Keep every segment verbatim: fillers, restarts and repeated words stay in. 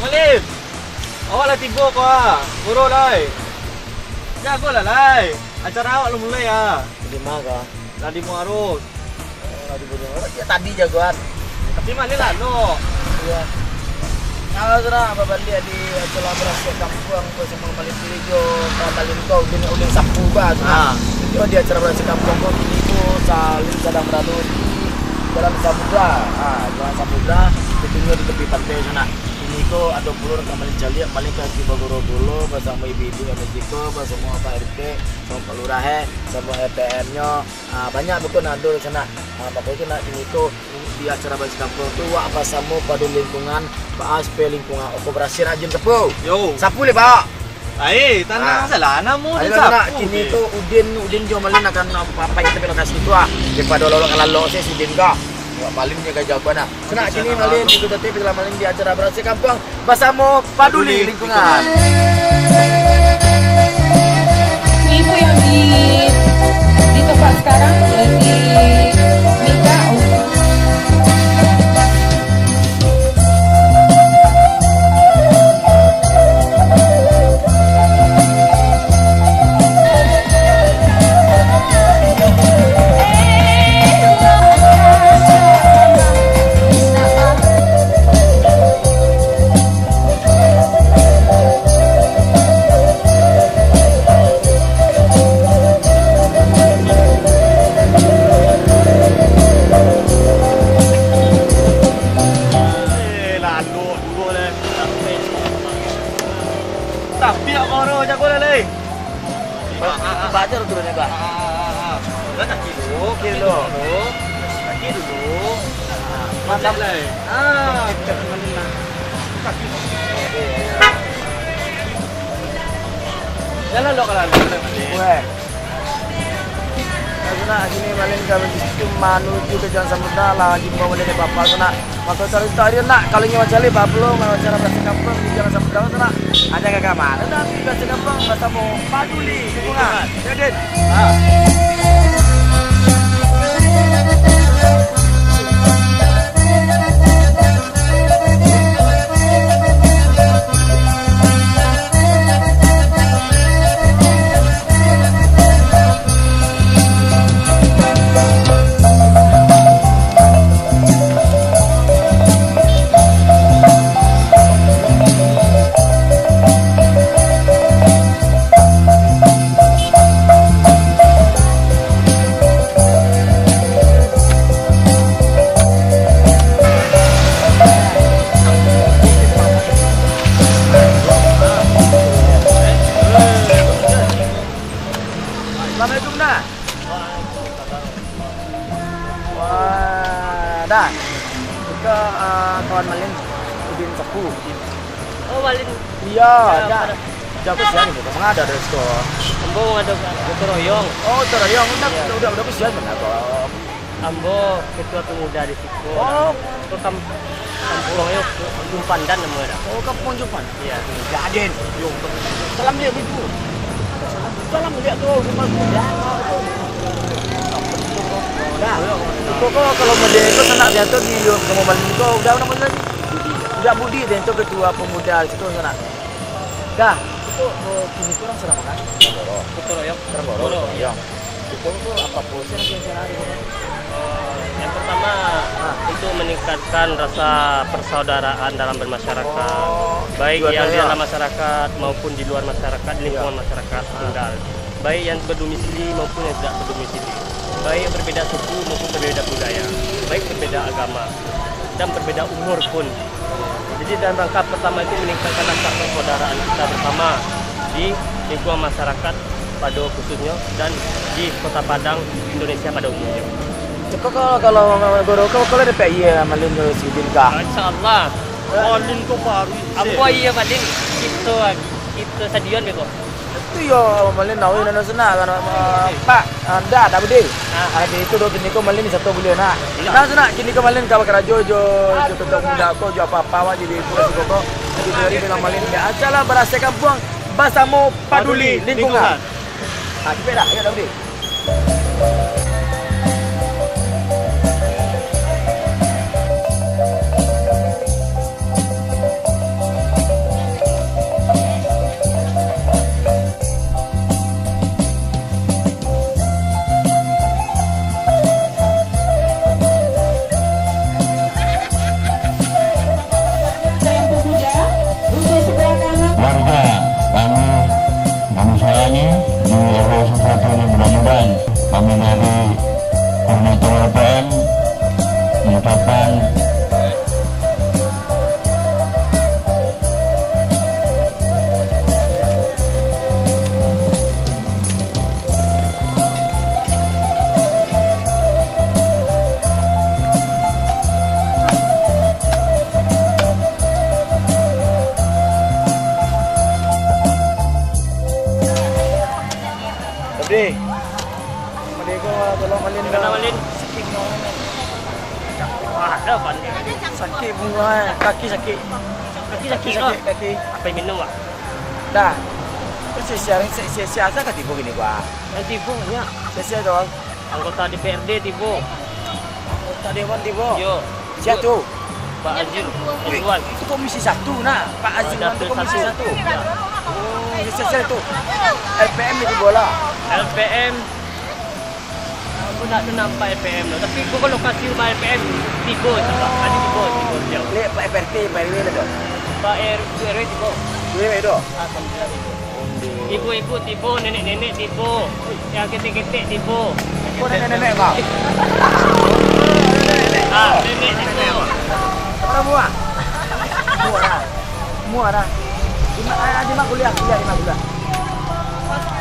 Alif, awak lah tibo ko ah. Buru lai. Jago lah lai. Acara awak lah mulai ah. Di ma ko? Lah di Muarus. Oh, lah di Muarus. Awak sejak tadi jagoan. Tapi malin lah lo. Iyo. Kalau sudah babaliak di acara barasiah kampuang ko samo malin tadi jo, ka malin ko ulin, ulin sapu ba tu nah. Ah. Itu di acara barasiah kampuang ko kini ko salin sadang barado di Jalan Samudra. Ah, Jalan Samudra, itu di tepi pantai tu nah. Kini ko ado pulo ka malin caliak, malin ka Kibagoro pulo, basamo ibu-ibu M S J ko, basamo Pak R T, samo Pak Lurah, eh, samo R T M-nyo. Ah, banyak beko nan ado di sanak. Ah, mako tu nak kini ko di acara barasiah kampuang tu, wak basamo Paduli Lingkungan, baa supayo lingkungan oko barasiah rajin sapu. Yo. Sapu le, Pak. Ai, tanang Ah. salah, namo Ayo, dia nak, sapu kini je. Tu Udin, Udin jo malin akan, ah, pampang kita ke lokasi tu ah. Daripado lolok ka lalok se si Udin ka. Wak malin je ka jago nah. Sanak kini malin, ikuti salah malin di acara barasiah kampuang basamo Paduli Lingkungan. Ibu yang di, di tempat sekarang lagi minta untuk Eh, lalok juo lai. Tapi awak ko jago lah lai. Ba-, ba-, bajar tu ni, Bah. Ah, ah, ah, ah. Lah kaki dulu, kaki dulu. Kaki dulu. Ah, mantap. Lai. Ah, kaki mana? Kaki. Jalan lo kalau. Weh. Nah, sanak, kini malin ka manuju ka Jalan Samudra lah, jimbau malin di bapa sanak. Mako carito ari nak, kalau ingin mancaliak, bapulo, kalau acara barasiah kampuang di Jalan Samudra sanak. Aja gagah mano, tapi barasiah kampuang basamo Paduli Lingkungan. Yo, Din. Ah. Assalamualaikum, nah. Wah, dah. Iko, ah, kawan malin, Udin Sapu. Oh, malin. Iyo, Ya, dah. pada Jauh kasihan itu, mangada dari siko. Ambo ado gotong royong. Oh, gotong royong. Udah, Iya. udah, udah, udah kasihan, mana kok. Ambo ketua pemuda di siko. Oh. Pertam-, kampuangnyo Kampung Pandan namo dah. Oh, Kampung Jupan. Iya. Jaden. Yo, salam dia gitu. Salam dia tu, rumah dia. Nah, pokok kalau model itu sanak dia tu di rumah balik itu udah nama tadi. Udah Budi dia tu ketua pemuda situ sanak. Dah, itu, eh, kini kurang sanak kan? Gotong royong. Gotong royong. Gotong royong. Itu tu apa pun, saya rasa saya ada. Eh, yang pertama, Ah. untuk meningkatkan rasa persaudaraan dalam bermasyarakat, Oh, baik luar yang di biasa. dalam masyarakat maupun di luar masyarakat, di Iya. lingkungan masyarakat Ah. tinggal, baik yang berdomisili maupun yang tidak berdomisili, baik yang berbeda suku maupun berbeda budaya, baik berbeda agama, dan berbeda umur pun. Jadi, dalam rangka pertama itu meningkatkan rasa persaudaraan kita bersama di lingkungan masyarakat pada khususnya dan di Kota Padang, Indonesia pada umumnya. Cako kalau, kalau guru kau, kalau ada P I ya, malin tu sidin kah? Ah, insya Allah. Malin tu baru isi. Ambo iya paling kita, kita stadion beko. Itu yo, malin tahu nan senang kan, ah, Pak, ah, dah, dah budi. Ah. Ah, di itu dua kini ko malin di satu bulan nak. Iya. Nah, senang kini ko malin kawa karajo jo, jo tetap muda ko, jo apa-apa awak jadi itu siko ko. Jadi dari dengan malin ya, acara barasiah kampuang basamo Paduli Lingkungan. Ah, cukup dah, ayo dah budi. Eh. Malin ko, tolong malin. Malin. Sakik punguak. Ada apa ni? Sakik punguak, eh. Kaki sakik. Kaki sakik, sakik, kaki. Apa yang minum, Pak? Dah. Terus sia-sia, sia-sia, sia-sia asa ka tibo kini, Pak? Yang tibo banyak. Sia-sia tu. Anggota D P R D tibo. Anggota dewan tibo. Yo. Sia tu? Pak Azir Ridwan. Itu komisi satu nah. Pak Azir Ridwan tu komisi satu. Oh, sia-sia tu. L P M itu bola. L P M. Aku nak tu nampak L P M tu. Tapi aku kan lokasi rumah L P M tibo, Pak. Tadi tibo, tibo jauh. Lek Pak F R T, Pak R W lah tu. Pak R-, R W tibo. R W tu? Ah, sampai tibo. Ibu-ibu tibo, nenek-nenek tibo, yang ketek-ketek tibo. Kok nenek-nenek, Bang? Ah, nenek tibo. Orang mua? Mua dah. Mua dah. Di ma-, ah, di ma kuliah? Kuliah di ma kuliah?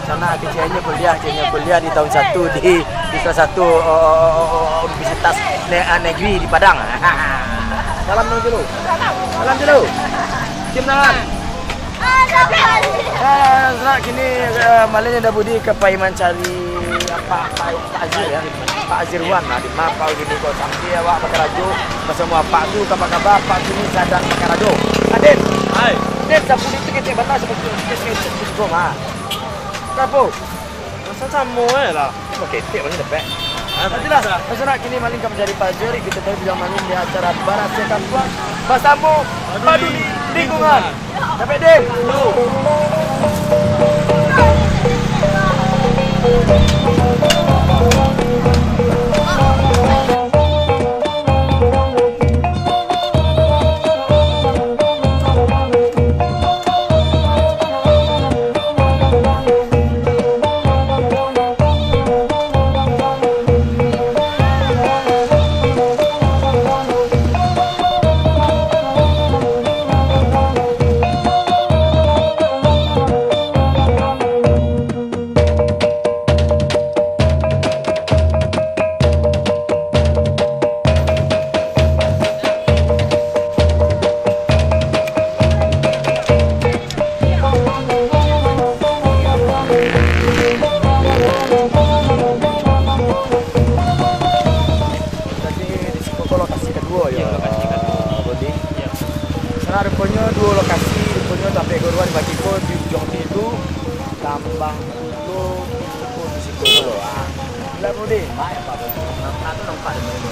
Sana kecilnya kuliah, kecilnya kuliah di tahun satu di, di salah satu, oh, oh, oh, oh, oh, universitas ne-, ah, negeri di Padang. Salam dulu. Salam dulu. Cium tangan. Eh, sanak kini, eh, malin dah budi ka pai mancari Pak, Pak, Pak Azir, ya. Pak Azirwan, nah, di ma Pak Azir ko sampai awak bakarajo basamo Apak tu, kaba-kaba Apak kini sadang bakarajo. Adin. Hai. Din, sapu itu kecek bana sapu itu, kecek itu, kecek itu, ha. Kapo? Rasa samo eh lah. Cuma ketek paling dapek. Ah, nantilah, sanak kini malin ka mancari Pak Azir, kita tahu bilang malin di acara Barasai Kampuang basamo Paduli Lingkungan. Dapek, Din? Jadi, di siko ko lokasi kaduo, yo. Iyo, lokasi kaduo. Budi. Iyo. Sanak, ruponyo duo lokasi, ruponyo tampek guruan bagi ko di ujuang tu, tambah pulo, pulo di siko pulo. Ah. Gila, Budi. Baik, Pak Budi. Nampak tu, nampak di mana?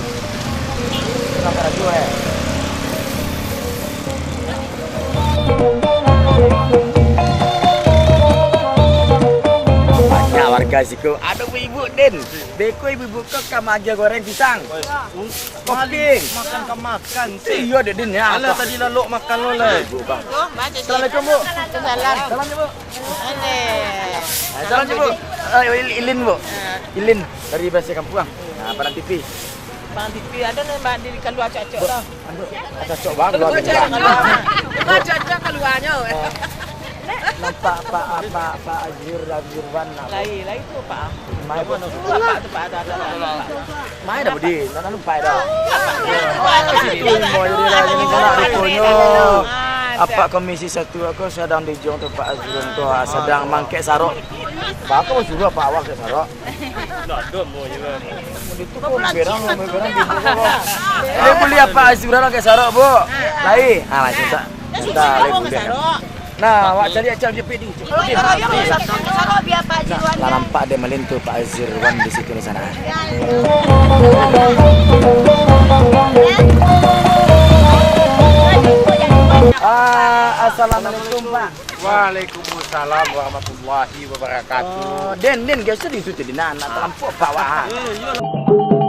Nampak radio, eh. Banyak warga siko. Ado ibu-ibu, Din. Beko ibu-ibu ko ka maagiah goreng pisang. Kopi. Makan ka makan. Iyo, Din, yo. Alah, tadi lalok makan lo lah. Ibu, Bang. Assalamualaikum, Bu. Salam. Salam, Bu. Ade. Eh, salam, Bu. Eh, Il-, Ilin, Bu. Ah. Ilin dari Barasai Kampuang. Nah, Padang T V. Padang T V, ado nan ba-, di kalua acok-acok tu. Aduh, acok-acok bang, kalua acok-acok. Acok-acok kaluanyo. Eh, nampak Pak, Pak, Pak Azir, Azirwan, nak. Lai, lai tu, Pak. Main, Pak. Dulu Pak tu, Pak, ada, ada, ada, ada, Pak. Main dah, Budi. Nak, nak lupa dah. Situ mau jadi lah, jadi sanak ruponyo. Ah, Apak Komisi Satu ko sadang di ujuang tu, Pak Azirwan tu, ah, sadang mangkek sarok. Baa kok suruah Pak awak angkek sarok? Ndak ado mau je, Bang. Itu kok berang, berang di bawah, Bang. Dia buli Apak Azirwan angkek sarok, Bu? Lai. Ah, macam tak. Entah, lai buli. Nah, awak cari acam jepit ni. Kalau itu dia mau sarok, biar Pak Azirwan. Lah nampak dek malin tu Pak Azirwan di situ, di sana. Ah, assalamualaikum, Pak. Waalaikumsalam warahmatullahi wabarakatuh. Oh, Den, Den, geser di situ, Den. Nah, nak tarampok Pak, wah. Eh, iyolah.